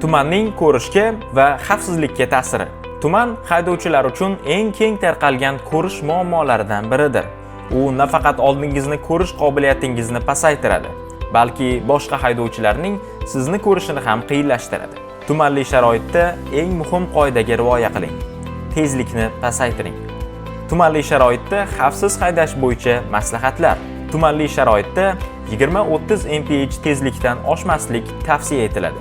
Tumanning ko'rishga va xavfsizlikka ta'siri. Tuman haydovchilar uchun eng keng tarqalgan ko'rish muammolaridan biridir. U nafaqat oldingizni ko'rish qobiliyatingizni pasaytiradi, balki boshqa haydovchilarning sizni ko'rishini ham qiyinlashtiradi. Tumanli sharoitda eng muhim qoidaga rioya qiling. Tezlikni pasaytiring. Tumanli sharoitda xavfsiz haydash bo'yicha maslahatlar. Tumanli sharoitda 20-30 mph tezlikdan oshmaslik tavsiya etiladi.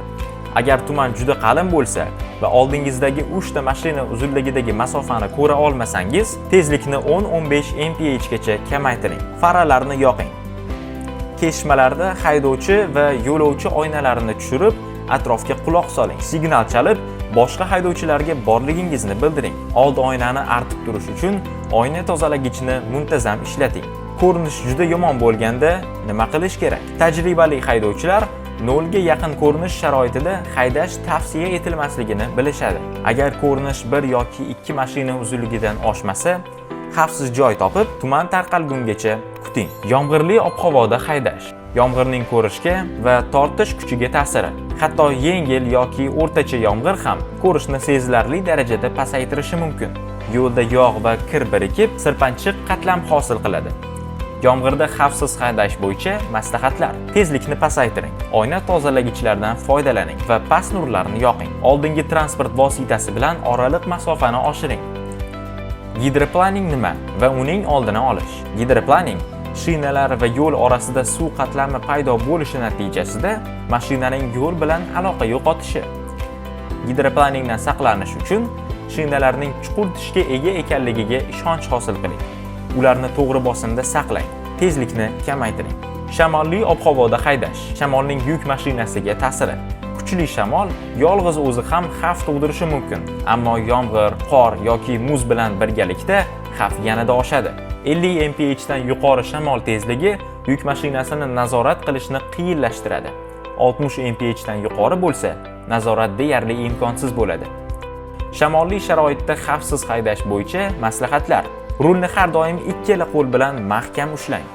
Agar tuman juda qalin bo'lsa va oldingizdagi 3 ta mashina uzunligidagi masofani ko'ra olmasangiz, tezlikni 10-15 mph gacha kamaytiring. Faralarni yoqing. Kesishmalarda haydovchi va yo'lovchi oynalarini tushirib, atrofga quloq soling. Signal chalib, boshqa haydovchilarga borligingizni bildiring. Old oynani artib turish uchun oyna tozalagichni muntazam ishlating. Ko'rinish juda yomon bo'lganda nima qilish kerak? Tajribali haydovchilar nolga yaqin ko'rinish sharoitida haydash tavsiya etilmasligini bilishadi. Agar ko'rinish bir yoki ikki mashina uzunligidan oshmasa, xavfsiz joy topib, tuman tarqalgungacha kuting. Yomg'irli ob-havoda haydash. Yomg'irning ko'rishga va tortish kuchiga ta'siri. Hatto yengil yoki o'rtacha yomg'ir ham ko'rishni sezilarli darajada pasaytirishi mumkin. Yo'lda yog' va kir birikib, sirpanchiq qatlam hosil qiladi. Yomg'irda xavfsiz haydash bo'yicha maslahatlar. Tezlikni pasaytiring, oyna tozalagichlardan foydalaning va past nurlarni yoqing. Oldingi transport vositasi bilan oraliq masofani oshiring. Gidroplaning nima va uning oldini olish. Gidroplaning shinalar va yo'l orasida suv qatlami paydo bo'lishi natijasida mashinaning yo'l bilan aloqa yo'qotishi. Gidroplaningdan saqlanish uchun shinalarning chuqur tishga ega ekanligiga ishonch hosil qiling. Ularni to'g'ri bosimda saqlang. Tezlikni kamaytiring. Shamolli ob-havoda haydash. Shamolning yuk mashinasiga ta'siri. Kuchli shamol yolg'iz o'zi ham xavf tug'dirishi mumkin, ammo yomg'ir, qor yoki muz bilan birgalikda xavf yanada oshadi. 50 mph dan yuqori shamol tezligi yuk mashinasini nazorat qilishni qiyinlashtiradi. 60 mph dan yuqori bo'lsa, nazorat deyarli imkonsiz bo'ladi. Shamolli sharoitda xavfsiz haydash bo'yicha maslahatlar. Rulni har doim ikkala qo'l bilan mahkam ushlang.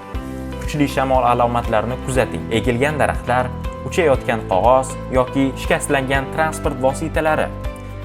Kuchli shamol alomatlarini kuzating. Egilgan daraxtlar, uchayotgan qog'oz yoki shikastlangan transport vositalari.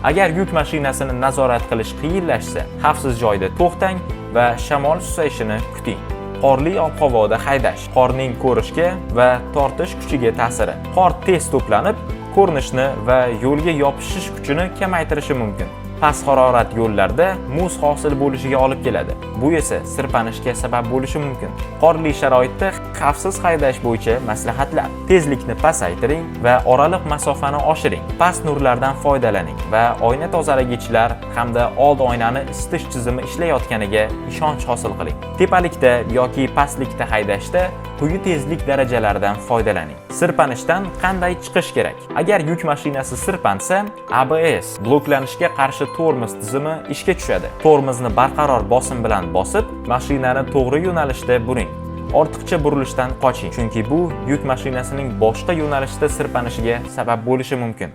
Agar yuk mashinasini nazorat qilish qiyinlashsa, xavfsiz joyda to'xtang va shamol susayishini kuting. Qorli ob-havoda haydash. Qorning ko'rishga va tortish kuchiga ta'siri. Qor tez to'planib, ko'rinishni va yo'lga yopishish kuchini kamaytirishi mumkin. Past harorat yo'llarda muz hosil bo'lishiga olib keladi. Bu esa sirpanishga sabab bo'lishi mumkin. Qorli sharoitda xavfsiz haydash bo'yicha maslahatlar. Tezlikni pasaytiring va oraliq masofani oshiring. Past nurlardan foydalaning va oyna tozalagichlar hamda old oynani isitish tizimi ishlayotganiga ishonch hosil qiling. Tepalikda yoki pastlikda haydashda quyi tezlik darajalaridan foydalaning. Sirpanishdan qanday chiqish kerak? Agar yuk mashinasi sirpansa, ABS bloklanishga qarshi tormoz tizimi ishga tushadi. Tormozni barqaror bosim bilan bosib, mashinani to'g'ri yo'nalishda buring. Ortiqcha burilishdan qoching, chunki bu yuk mashinasining boshqa yo'nalishda sirpanishiga sabab bo'lishi mumkin.